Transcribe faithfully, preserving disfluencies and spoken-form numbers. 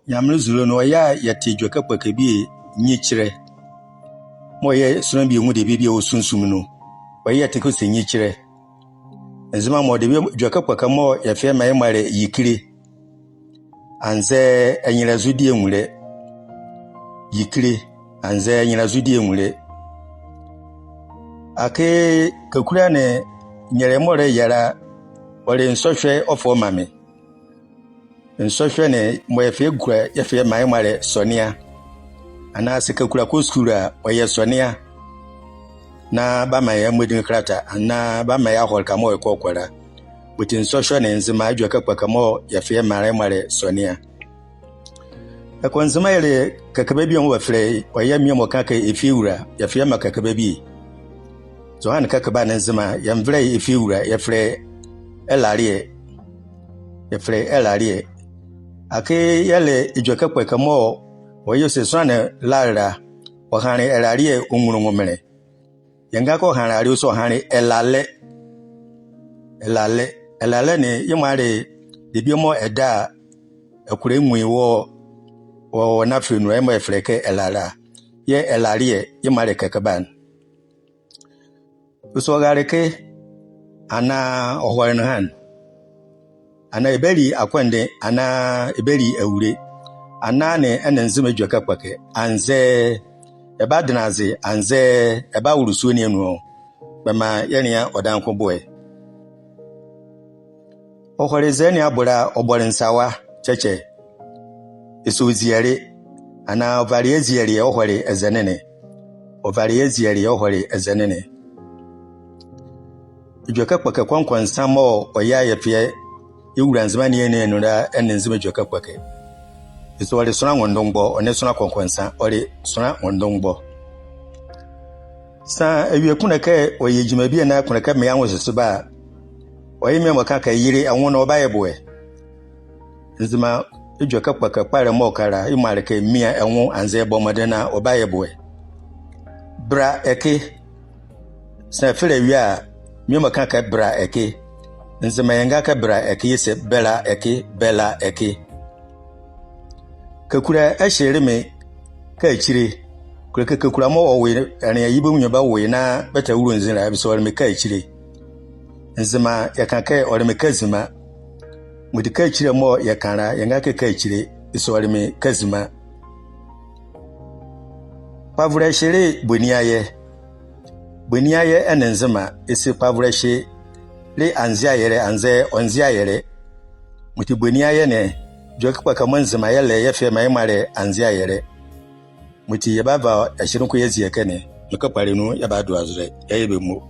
Nyamenle zule nu, ɔyɛ a yɛte edwɛkɛ kpɔkɛ bie, nyikyilɛ. Mɔɔ ɔyɛ sonla bie nwo debie bie wɔ sunsum nu, ɔyɛ a yɛte ko se nyikyilɛ. Nzema mɔ, debie edwɛkɛ kpɔkɛ mɔɔ yɛfɛlɛ yɛ mɔɔ yɛlɛ yikile, anzɛɛ ɛnyɛlɛzodie nwulɛ. Yikile, anzɛɛ ɛnyɛlɛzodie nwulɛ. Akee kakula ne nyɛlɛ mɔɔ ɛlɛyɛ la, ɔle nsɔhwɛ ɔfa ɔmaa me. Nsɔhwɛ ne mɔɔ yɛfɛlɛ gua, yɛfɛlɛ yɛ mɔɔ yɛlɛ sɔnea. Anaa sɛ kakula kɔ sukulu a, ɔyɛ sɔnea. Na bɛamaa ye amodin kɛlata, anaa bɛamaa ye ahɔle ɛhye mɔɔ ɔkɔ kɔla. Bɛti nsɔhwɛ ne, Nzema edwɛkɛ kpɔkɛ mɔɔ yɛfɛlɛ yɛ mɔɔ yɛlɛ sɔnea. Ɛkɛ Nzema yɛlɛ kɛkɛba bie mɔɔ bɛfɛlɛ ye, ɔyɛ bie mɔɔ ka kɛ efiewula, yɛfɛlɛ yɛ mɔɔ kɛkɛba bie. Zɔhane kɛkɛba ne Nzema, yɛnvɛlɛ ye efiewula, yɛfɛlɛ ye ɛlaleɛ. Yɛfɛlɛ ye ɛlaleɛ. Akee yɛlɛ edwɛkɛ kpɔkɛ mɔɔ ɔyɛ ɔ se sonla ne lale la, ɔhanle ɛlaleɛ ɔ nwunle nwo menle. Yɛnga kɛ ɔhanle ɛlaleɛ ɔ se ɔhanle ɛlalɛ. Ɛlalɛ. Ɛlalɛ ne, yemɔ a le debie mɔɔ ɛda a, ɛkola ɛnwu ye wɔ, wɔ, wɔ nafee nu la, yemɔ a yɛfɛlɛ ye kɛ ɛlala. Yɛɛ ɛlaleɛ, yemɔ a le kɛkɛba ne. Ɔ se ɔrale ɛke, anaa ɔhɔle ne ɛha ne. Anaa ɛbali akɔndenle, anaa ɛbali awule. Anaa ne ɛnle Nzema edwɛkɛ kpɔkɛ, anzɛɛ ɛbadɛnla aze, anzɛɛ ɛbawolo sua ne anu ɔ. Bɛmaa yɛnlea ɔ danko boɛ. Ɔhɔle ɛzɛne ne abo la, ɔbɔle nsawa, kyɛkyɛ. Ɔ se ɔziele, anaa ɔvale ye azieleɛ ɔhɔle ɛzɛne ne. Ɔvale ye azieleɛ ɔhɔle ɛzɛne ne. Edwɛkɛ kpɔkɛ kɔnkɔnsa mɔɔ ɔyɛ a yɛfɛlɛ yɛwula Nzema ninyɛne ne anu la, ɛnle Nzema edwɛkɛ kpɔkɛ. Ɔ se ɔle sonla nwondomgbɔ, ɔnle sonla kɔnkɔnsa, ɔle sonla nwondomgbɔ. Saa awie kunle kɛ ɔyɛ gyima bie anaa kunle kɛ bɛmaa ye anwosesebɛ a, ɔyɛ bie mɔɔ ka kɛ yele ɛ nwo na ɔbayɛ boɛ. Nzema edwɛkɛ kpɔkɛ kpalɛ mɔɔ ɔka la, yemɔ a le kɛ mia ɛ nwo anzɛɛ bɔ mɔdenle na ɔbayɛ boɛ. Bɛla ɛke. Saa ɛfɛlɛ awie a, bie mɔɔ ka kɛ bɛla ɛke. Nzema yɛnga kɛ bɛla ɛke, yɛse bɛla ɛke, bɛla ɛke. Kakula ɛhyele me kaakyile. Kole kɛ kakula mɔɔ ɔwo ye, ɛnlea ye bɛ nwiɔ bɛwo ye na bɛtɛwolo nzi la, bɛse ɔle me kaakyile. Nzema yɛka kɛ ɔle me kazima. Yemɔti kaakyile mɔɔ yɛka la, yɛnga kɛ kaakyile, bɛse ɔle me kazima. Kpavolɛ ɛhyele boniayɛ. Boniayɛ ɛnle Nzema, ɔ se kpavolɛ ɛhyele anzeayɛlɛ, anzɛɛ ɔnzeayɛlɛ. Yemɔti boniayɛ ne, edwɛkɛ kpɔkɛ mɔɔ Nzema yɛlɛ yɛfɛlɛ yɛ mɔɔ yɛlɛ anzeayɛlɛ. Yemɔti yɛbava ɛhyele ko yɛazie ɛkɛ ne, noko kpalɛ nu yɛbado azɛlɛ, yɛayɛ bɛ mo.